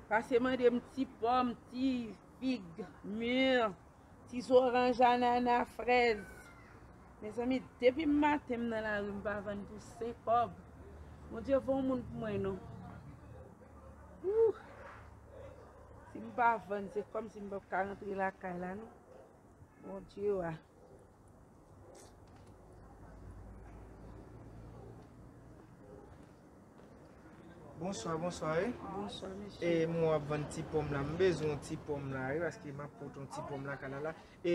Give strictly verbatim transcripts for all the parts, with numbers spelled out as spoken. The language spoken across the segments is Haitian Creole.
Pase mande m ti pòm, ti fig, mir, ti zoranj, anana, frèz. Mezanmi, depi maten m nan lari, m pa vann pou senk kòb. Bondye voye yon moun pou mwen, non. Ooh! Si m pa vann, se kòmsi m p ap ka rantre lakay la, non. Bondye wa. Bonswa, bonswa, wi. Bonswa, mesye. E mwen w ap vann ti pòm la. M bezwen yon ti pòm la, wi, paske m ap pote yon ti pòm lakay la, la. E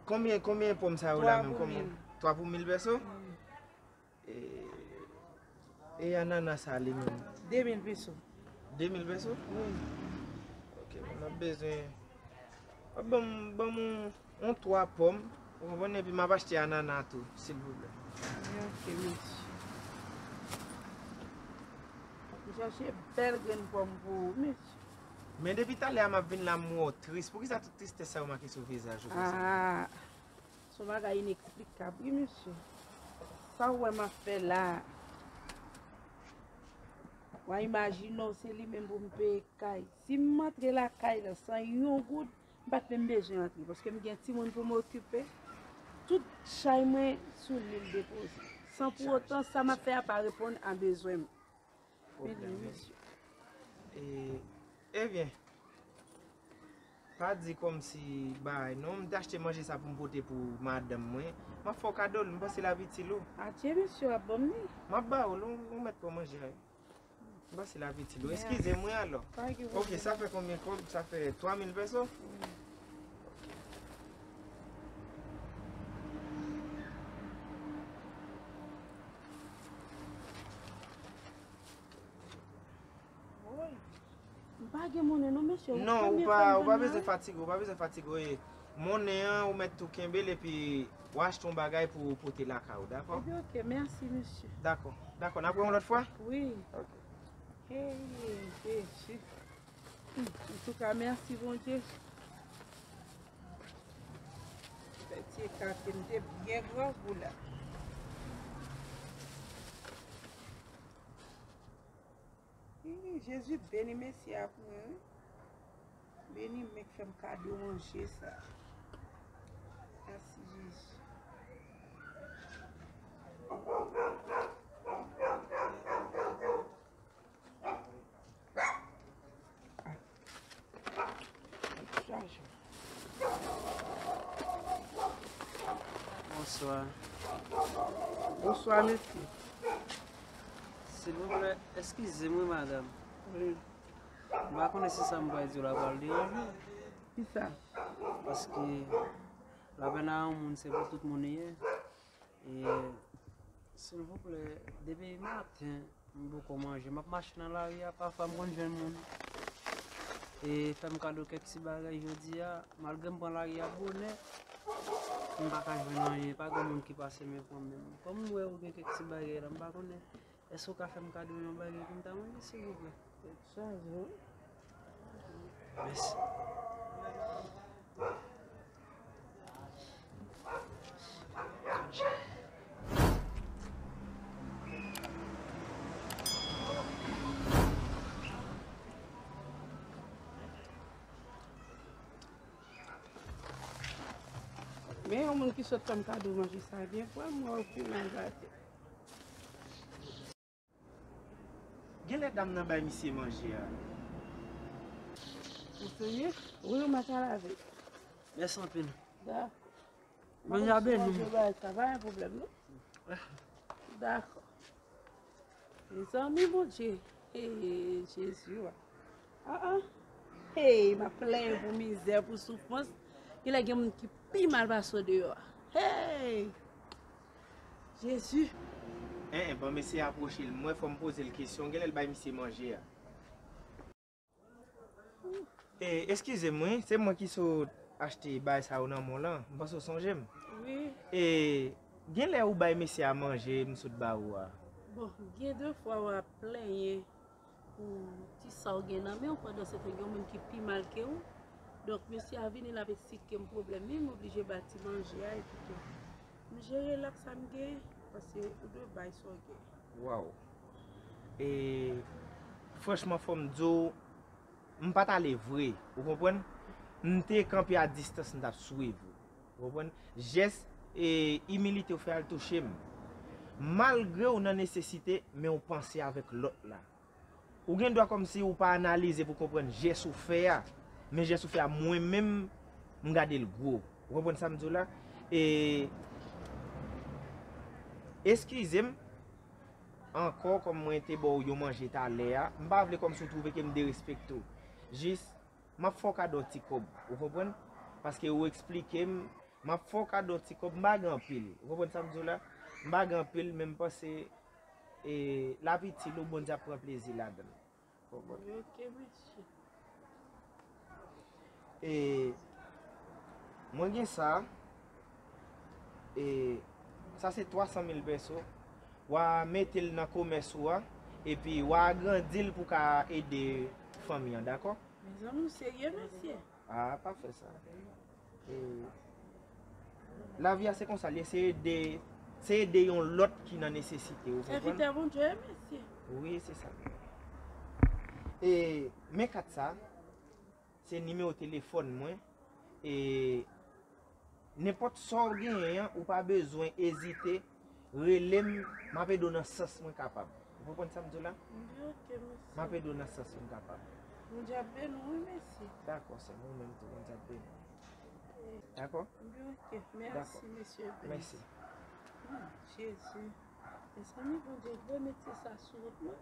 konbyen, konbyen pòm sa yo la menm? Twa pou mil. Twa pou mil peso? Mm. E, e anana sa li menm? De mil peso. De mil peso? Wi. Ok, m ap bezwen. W ap ban m, ban m yon, yon twa pòm, ou konprann, epi m ap achte anana tou, silvouplè. Ok, mèsi. M chache bèl grenn pòm pou ou, mèsi. Men depi talè a m ap vin la, m wè w tris. Poukisa tout tristès sa yo make sou vizaj ou konsa? Ah. Se yon bagay ineksplikab, wi, mesye. Sa w wè m ap fè la a, w a imajine w, se li menm pou m peye kay. Si m antre lakay la san yon goud, m pa t menm bezwen antre, paske m gen timoun pou m okipe. Tout chay mwen sou li l depoze. San pou otan, sa m ap fè a pa reponn a bezwen m. Pwoblèm, wi. E, ebyen, pa di kòmsi bagay non, m te achte manje sa pou m pote pou madanm mwen. M ap fè w kado l, m panse l ap itil ou. Adye, mesye, w ap ban m li? M ap ba w l, ou, ou mèt pran manje a, wi. M panse l ap itil ou. Mèsi. Eskize mwen alò. Pa gen pwoblèm. Ok, sa fè konbyen kòb? Sa fè twa mil peso? Wi. Woy. M pa gen monnen non, mesye. Non, ou pa, ou pa bezwen fatige, ou pa bezwen fatige. E, monnen an, ou mèt tou kenbe l epi w achte yon bagay pou w pote lakay ou, dakò? Ebyen, ok, mèsi, mesye. Dakò, dakò. N ap wè yon lòt fwa? Wi. Ok. Hey, Jezi. Hmm, antouka, mèsi, Bondye. Fè ti ekate m te byen grangou la. Ih, Jezi beni mesye a pou mwen, wi. Beni men k fè m kado manje sa. Mèsi, Jezi. Bonswa. Bonswa, mesye. Silvouplè, eskize m, wi, madanm. Wi. M pa konnen si sa m pral di w la pral deranje w. Kisa? Paske lapèn a yon moun, se pou tout moun li ye. E, silvouplè, depi maten, m poko manje. M ap mache nan lari a, pafwa m konn jwenn moun. E fè m kado kèk ti bagay jodi a, malgre m pran lari a bonè, m pa ka jwenn anyen. Pa gen moun ki pase men pran menm. Kòm m wè ou gen kèk ti bagay la, m pa konnen. Èske w ka fè m kado yon bagay pou m ta manje, silvouplè? Tèt chaje, wi. Mèsi. Men yon moun ki sot fè m kado manje sa byen fre, m wè w pi mal gate. Genlè dam nan bay misye manje a. Ou serye? Wi, ou mèt al avè l. Mèsi anpil. Dakò. Manje a beni. Manje bay sa, pa gen pwoblèm, non? Dakò. Mezanmi, Bondye. Hey, Jezi, wa. Ah, ah. Hey, m ap plenyen pou mizè, pou soufrans. Genlè gen moun ki pi mal pase w deyò a. Hey! Jezi! En, en, ban mesye a pwoche l. Mwen, fò m poze l kesyon. Genlè l bay misye manje a. E, eskize m, wi. Se mwen ki sot achte bagay sa yo nan mall lan. M panse w sonje m. Wi. E, genlè ou bay mesye a manje, m sot ba ou a. Bon, gen de fwa w ap plenyen pou ti sa w gen nan men w, pandan se tan gen yon moun ki pi mal ke ou. Donk, mesye a vini, l ap eksplike m pwoblèm li, m oblije ba l ti manje a, epi tou, m jere l ak sa m gen, paske ou dwe bay sa w gen. Waw. E, Franchman, fò m di w, m pa t ale vre, ou konprann? M te kanpe a distans, m t ap swiv ou. Ou konprann? Jès e imilite w fè a touche m. Malgre w nan nesesite, men w panse avèk lòt la. Ou gen dwa kòmsi ou pa analize pou konprann jès ou fè a, men jès ou fè a, mwen menm, m gade l gwo. Ou konprann sa m di w la? E eskize m ankò, kòm mwen te ba w yon manje talè a, m pa vle kòmsi w twouve ke m derespekte w. Jis, m ap fè w kado yon ti kòb, ou konprann? Paske ou eksplike m, m ap fè w kado yon ti kòb, m pa gen anpil. Ou konprann sa m di w la? M pa gen anpil, men m panse, e, lavi itil ou, Bondye ap pran plezi ladan l. Ou konprann? Ok, mèsi. E, mwen gen sa, e, sa se twa san mil pèso, w a mete l nan komès ou a, epi w a agrandi l pou w ka ede fanmi an, dakò? Mezanmi, w serye, mesye? A, pa fè sa. E, lavi a se konsa l ye, se ede, se ede yon lòt ki nan nesesite, ou konprann? Sèvitè Bondye, mesye. Wi, se sa. E, men kat sa, se nimewo telefòn mwen. E, nenpòt sa w genyen an, ou pa bezwen ezite, rele m, m ap ede w nan sans mwen kapab. Ou konprann sa m di w la? Byen, ok, mesye. M ap ede w nan sans mwen kapab. Bondye ap beni w, wi, mesye. Dakò, sè m, ou menm tou, Bondye ap beni w. Dakò? Byen, ok. Mèsi, dakò, mesye. Mèsi. Hmm, Jezi. Mezanmi, Bondye, gwo metye sa sou wout mwen.